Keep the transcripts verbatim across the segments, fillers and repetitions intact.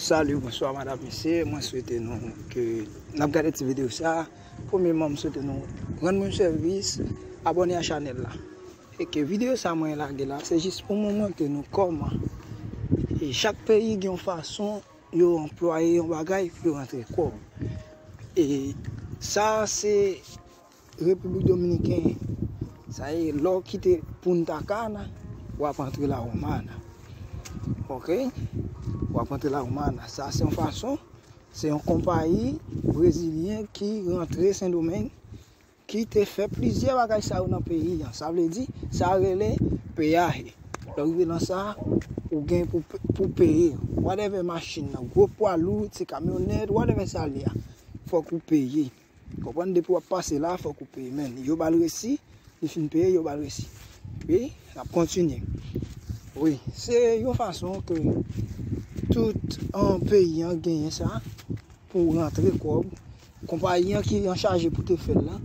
Salut, bonsoir, madame, mesye. Mwen swete nou ke n ap gade ti videyo sa. Premyèman, m swete nou rann mwen sèvis, abòne a chanèl la. E ke videyo sa mwen lage la, se jis pou mwen montre nou kòman e chak peyi gen yon fason yo anplwaye yon bagay pou yo rantre kòb. E sa se Repiblik Dominiken. Sa ye, lè w kite Punta Cana, w ap antre La Romana. Ok? W ap antre La Romana. Sa se yon fason, se yon konpayi brezilyen ki rantre Sendomeng, ki te fè plizyè bagay sa yo nan peyi an. Sa vle di, sa rele peyaje. Lè w rive nan sa, ou gen pou, pou peye. Whatever machin nan, gwo pwa lou, ti kamyonèt, whatever sa l ye a, fòk ou peye. Konprann, depi w ap pase la, fòk ou peye. Men, yo ba l resi, li fin peye, yo ba l resi. Wi, n ap kontinye. Wi, se yon fason ke tout, an, peyi an genyen sa pou rantre kòb. Konpayi an ki an chaje pou te fè l la,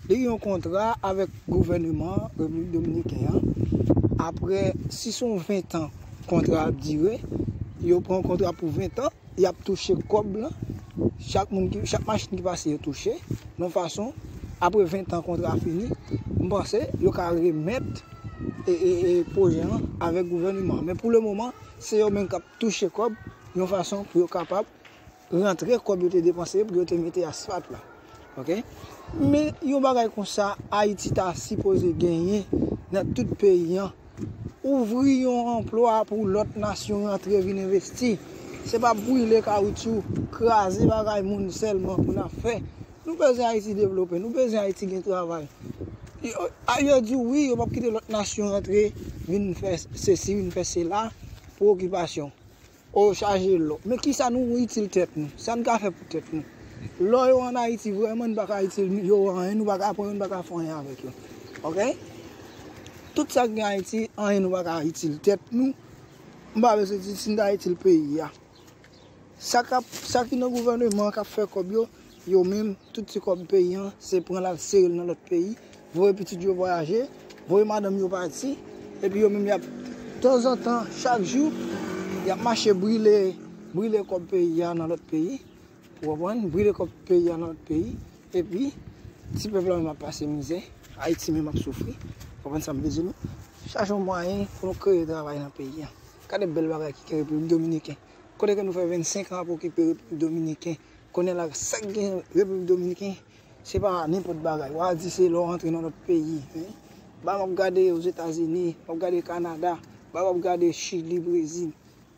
li gen yon kontra avèk gouvèneman Repiblik Dominiken an. Apre, si se yon ven tan kontra ap dire, yo pran yon kontra pou ven tan, y ap touche kòb lan. Chak moun ki, chak machin ki pase, yo touche. Yon fason, apre ven tan kontra fini, m panse yo ka remèt e, e, e pwojè an avèk gouvèneman. Men pou le moman, se yo menm k ap touche kòb yon fason pou yo kapab rantre kòb yo te depanse pou yo te mete asfalt la. Ok? Men yon bagay konsa, Ayiti ta sipoze genyen nan tout peyi an. Ouvri yon anplwa pou lòt nasyon rantre vin envesti. Se pa brile kawotchou, kraze bagay moun sèlman pou n ap fè. Nou bezwen Ayiti devlope, nou bezwen Ayiti gen travay. Yo, a, yo di wi, yo p ap kite lòt nasyon rantre vin fè sesi, vin fè sela pou okipasyon. O, chaje lò. Men kisa nou itil tèt nou? Sa n ka fè pou tèt nou? Lò yo ann Ayiti, vrèman, n pa ka itil yo anyen, nou pa ka pran yo, n pa ka fè anyen avèk yo. Ok? Tout sa k gen Ayiti, anyen nou pa ka itil tèt nou. M pa bezwen di si n ta itil peyi a. Sa k ap, sa ki nan gouvèneman an k ap fè kòb yo, yo menm, tout ti kòb peyi an, se pran l al sere l nan lòt peyi, voye pitit yo vwayaje, voye madanm yo pati, epi yo menm y ap, tanzantan, chak jou, y ap mache brile, brile kòb peyi a nan lòt peyi, ou konprann, brile kòb peyi a nan lòt peyi, epi ti pèp la menm ap pase mizè, Ayiti menm ap soufri, ou konprann sa m vle di nou? Chache yon mwayen pou nou kreye travay nan peyi a. Gade bèl bagay ki gen Repiblik Dominiken. Kote ke nou fè vennsenk an ap okipe Repiblik Dominiken. Kounye a la, sa k gen Repiblik Dominiken, se pa nenpòt bagay. W a di se lè w rantre nan lòt peyi, wi. Ba m ap gade Ozetazini, m ap gade Kanada, ba m ap gade Chili, Brezil.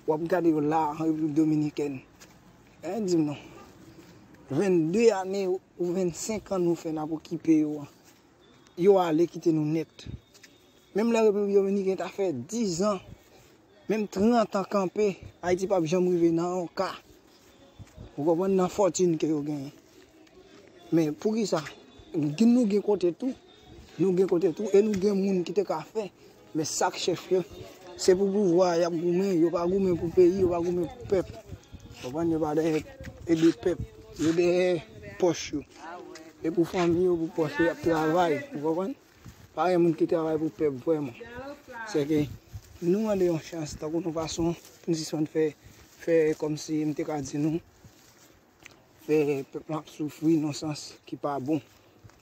W ap gade yo la an Repiblik Dominikèn. Hein, di m non. Vennde ane ou vennsenk an nou fè n ap okipe yo an. Yo ale kite nou nèt. Menm lè Repiblik Dominiken ta fè diz an, menm trant an kanpe, Ayiti p ap janm rive nan yon ka. Ou konprann, nan fòtin ke yo genyen. Men poukisa? Gen, nou gen kote tou. Nou gen kote tou. E nou gen moun ki te ka fè. Men sa k chèf yo, se pou pouvwa y ap goumen. Yo pa goumen pou peyi, yo pa goumen pou pèp. Konprann? Yo pa dèyè ede pèp. Yo dèyè pòch yo. E pou fanmi yo, pou pòch yo, y ap travay. Ou konprann? Pa gen moun ki travay pou pèp vrèman. Se ke nou mande yon chans, tankou yon fason pou n sispann fè, fè kòmsi m te ka di nou, fè pèp la ap soufri nan sans ki pa bon.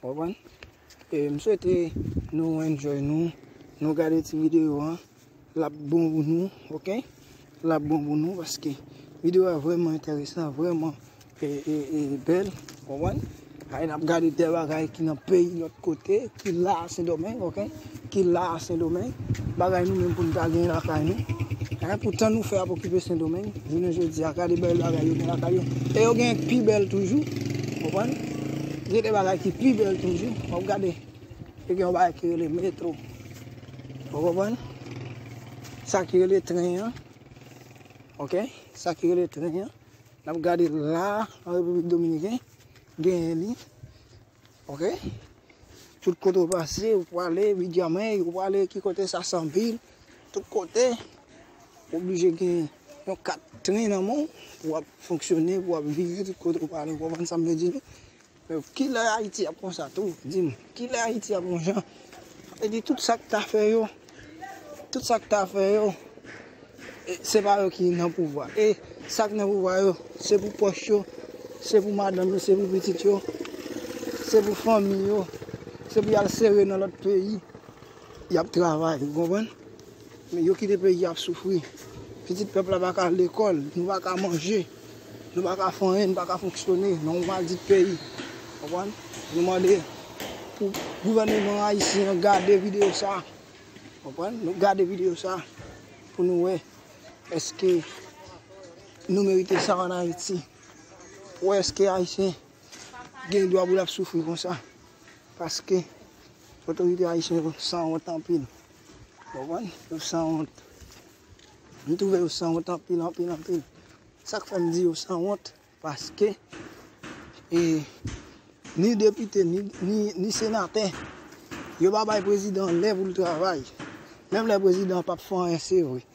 Konprann? E m swete nou enjoy nou, nou gade ti videyo an. L ap bon pou nou, ok? L ap bon pou nou, paske videyo a vrèman enteresan, vrèman, e, e, e, bèl, konprann? Ay, n ap gade de bagay ki nan peyi lòt kote, ki la a Sendomeng, ok? Ki la a Sendomeng. Bagay nou menm pou n ta gen lakay nou. Ay, poutan nou fè ap okipe Sendomeng. Jounen jodi a, gade bèl bagay yo gen lakay yo. E yo gen pi bèl toujou, konprann? Gen de bagay ki pi bèl toujou. W ap gade. E gen yon bagay ki rele metro. Ou konprann? Sa ki rele tren an. Ok? Sa ki rele tren an. N ap gade la, an Repiblik Dominiken, genyen li. Ok? Tout kote w pase, ou prale Vidjamèy, ou prale ki kote sa, Sanvil, tout kote, ou oblije gen yon kat tren nan men w pou w ap fonksyone, pou w ap vire tout kote w prale. Ou konprann sa m vle di nou? Men kilè Ayiti ap konsa tou? Di m, kilè Ayiti ap yon jan? Sa vle di tout sa k ta fè yo, tout sa k ta fè yo, E se pa yo ki nan pouvwa. E sa k nan pouvwa yo, se pou pòch yo, se pou madanm yo, se pou pitit yo, se pou fanmi yo, se pou y al sere nan lòt peyi. Y ap travay, ou konprann? Men yo kite peyi ap soufri. Pitit pèp la pa ka al lekòl, nou pa ka manje, nou pa ka fè anyen, nou pa ka fonksyone nan yon madik peyi. Konprann? Nou mande pou gouvèneman ayisyen an gade videyo sa. Konprann? Nou gade videyo sa pou nou wè èske nou merite sa ann Ayiti. Ou wè èske Ayisyen gen dwa pou l ap soufri konsa? Paske otorite ayisyen yo sanwont anpil. Konprann? Yo sanwont. M twouve yo sanwont anpil, anpil, anpil. Sa k fè m di yo sanwont? Paske e, ni depite, ni, ni, ni senatè, yo pa bay prezidan lè pou l travay. Menm lè prezidan p ap fè anyen, se vre.